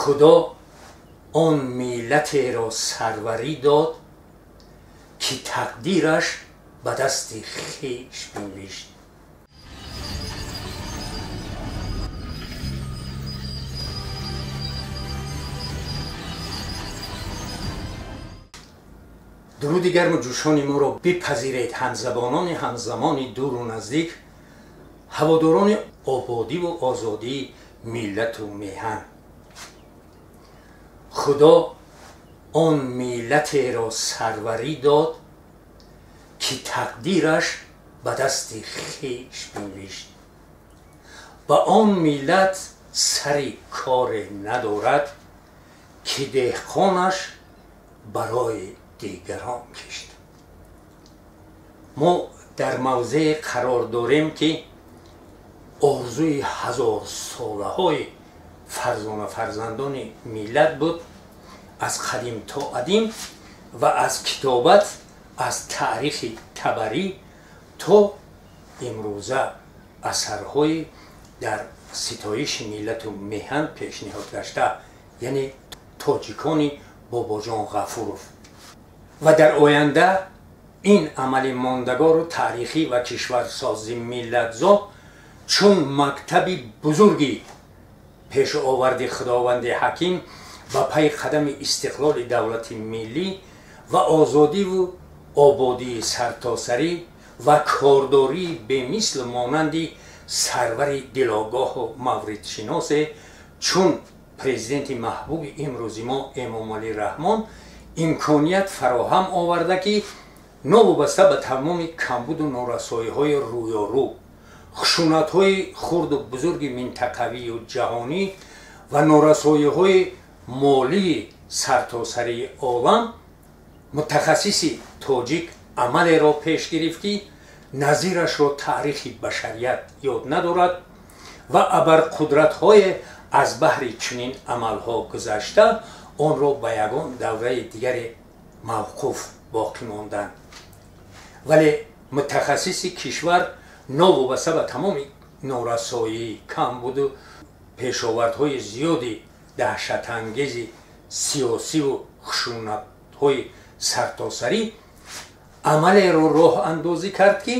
Худо он миллатеро сарварӣ дод, ки тақдираш ба дасти хеш бинвишт. Дуруди гарму ҷӯшони моро бипазиред, ҳамзабонони ҳамзамони дуру наздик, ҳаводорони ободиву озодии миллату меҳан. Худо он миллатеро сарварӣ дод, ки тақдираш ба дасти хеш бинвишт. Ба он миллат сари коре надорад, ки деҳқонаш барои дигарон кишт. Мо дар мавзее қарор дорем, ки орзуи ҳазорсолаҳои фарзона фарзандони миллат буд, аз қадим то адим ва аз китобат, аз таърихи Табарӣ то имрӯза асарҳои дар ситоиши миллату меҳан пешниҳод гашта, яъне тоҷикони Бобоҷон Ғафуров. Ва дар оянда ин амали мондагору таърихӣ ва кишварсози миллатзо чун мактаби бузурги пешоварди Худованди ҳаким ба пай қадами истиқлоли давлати миллӣ ва озодиву ободии сартосарӣ ва кордории бемисл монанди сарвари дилогоҳу мавридшиносе чун президенти маҳбуби имрӯзи мо Эмомалӣ Раҳмон имконият фароҳам оварда, ки новобаста ба тамоми камбуду норасоиҳои рӯёрӯ, хушунатҳои хурду бузурги минтақавию ҷаҳонӣ ва норасоиҳои молии сартосарии олам, мутахассиси тоҷик амалеро пеш гирифт, ки назирашро таърихи башарият ёд надорад ва абарқудратҳое аз баҳри чунин амалҳо гузашта онро ба ягон давраи дигаре мавқуф боқӣ монданд. Вале мутахассиси кишвар новобаста ба тамоми норасоӣ, камбуду пешовардҳои зиёди даҳшатангези сиёсиву хушунатҳои сартосарӣ амалеро роҳ андозӣ кард, ки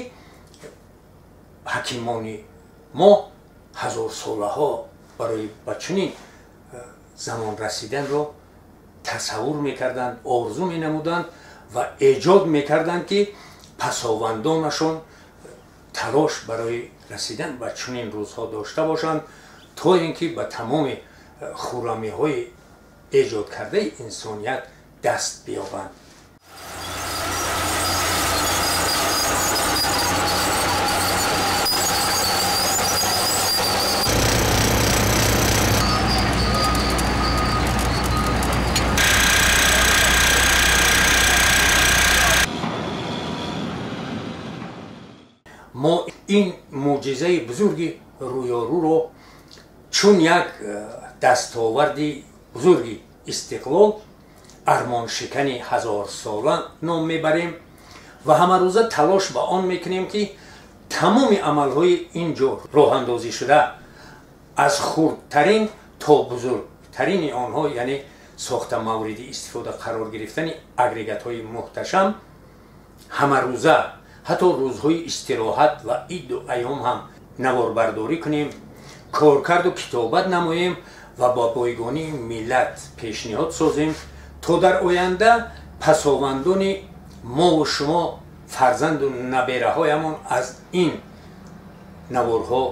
ҳакимони мо ҳазорсолаҳо барои ба чунин замон расиданро тасаввур мекарданд, орзу менамуданд ва эҷод мекарданд, ки пасовандонашон талош барои расидан ба чунин рӯзҳо дошта бошанд, то ин ки ба тамоми хуррамиҳои эҷод кардаи инсоният даст биёбанд. Мо ин мӯъҷизаи бузурги рӯёрӯро чун як дастоварди бузурги истиқлол, армоншикани ҳазорсола ном мебарем ва ҳамарӯза талош ба он мекунем, ки тамоми амалҳои ин ҷо роҳандозӣ шуда аз хурдтарин то бузургтарини онҳо, яъне сохта мавриди истифода қарор гирифтани агрегатҳои муҳташам, ҳамарӯза ҳатто рӯзҳои истироҳат ва иду айём ҳам наворбардорӣ кунем, коркарду китобат намоем ва ба бойгонии миллат пешниҳод созем, то дар оянда пасовандони мову шумо, фарзанду набераҳоямон аз ин наворҳо,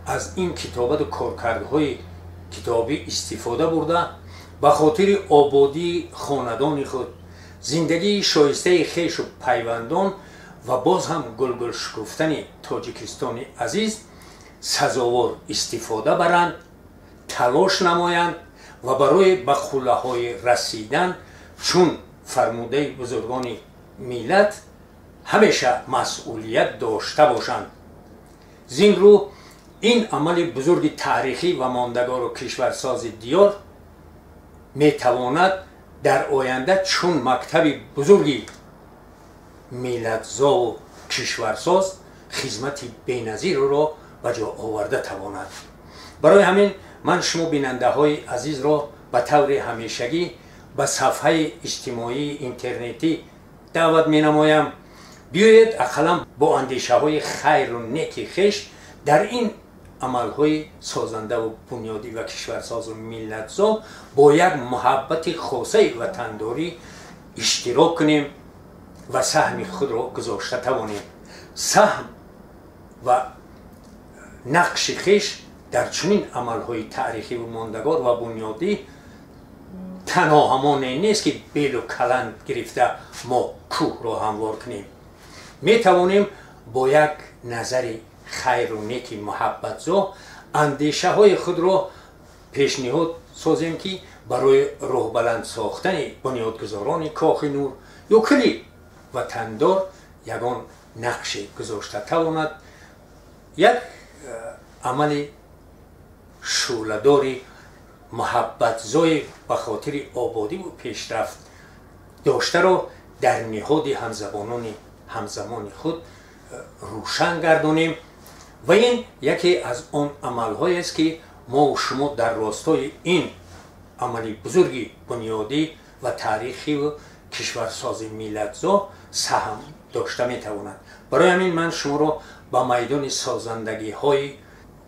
аз ин китобату коркардҳои китобӣ истифода бурда, ба хотири ободии хонадони худ, зиндагии шоистаи хешу пайвандон ва боз ҳам гулгул шукуфтани Тоҷикистони азиз сазовор истифода баранд, талош намоянд ва барои ба қуллаҳои расидан чун фармудаи бузургони миллат ҳамеша масъулият дошта бошанд. Зин рӯ ин амали бузурги таърихӣ ва мондагору кишварсози диёр метавонад дар оянда чун мактаби бузурги миллатзову кишварсоз хизмати беназирро ба ҷо оварда тавонад. Барои ҳамин ман шумо бинандаҳои азизро ба таври ҳамешагӣ ба сафҳаи иҷтимоии интернетӣ даъват менамоям. Биёед ақаллан бо андешаҳои хайру неки хеш дар ин амалҳои созандаву бунёдӣ ва кишварсозу миллатзо бо як муҳаббати хосаи ватандорӣ иштирок кунем ва саҳми худро гузошта тавонем. Саҳм ва нақши хеш дар чунин амалҳои таърихиву мондагор ва бунёдӣ танҳо ҳамоне нест, ки белу каланд гирифта мо кӯҳро ҳамвор кунем. Метавонем бо як назари хайру неки муҳаббатзо андешаҳои худро пешниҳод созем, ки барои роҳбаланд сохтани бунёдгузорони Кохи Нур ё кулли ватандор ягон нақше гузошта тавонад. Як амали шӯъладори муҳаббатзои ба хотири ободиву пешрафт доштаро дар ниҳоди ҳамзабонони ҳамзамони худ рӯшан гардонем. Ва ин яке аз он амалҳоест, ки мо шумо дар ростои ин амали бузурги бунёдӣ ва таърихиву кишварсози миллатзо саҳм дошта метавонад. Барои ҳамин ман шуморо ба майдони созандагиҳои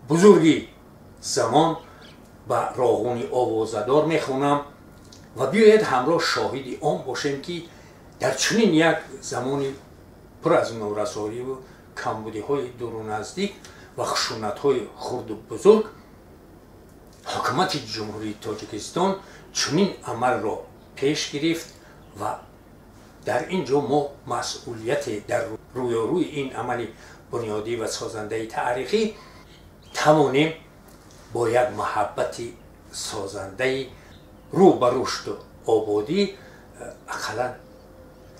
бузурги замон, ба Роғуни овозадор мехонам ва биёед ҳамроҳ шоҳиди он бошем, ки дар чунин як замони пур аз норасоиву камбудиҳои дуру наздик ва хушунатҳои хурду бузург ҳукумати Ҷумҳурии Тоҷикистон чунин амалро пеш гирифт ва дар ин ҷо мо масъулияте дар рӯёрӯи ин амали бунёдӣ ва созандаи таърихӣ тавонем бо як муҳаббати созандаи рӯ ба рушду ободӣ ақаллан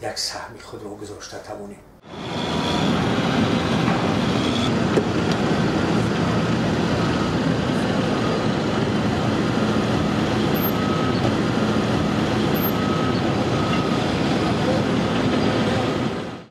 як саҳми худро гузошта тавонем.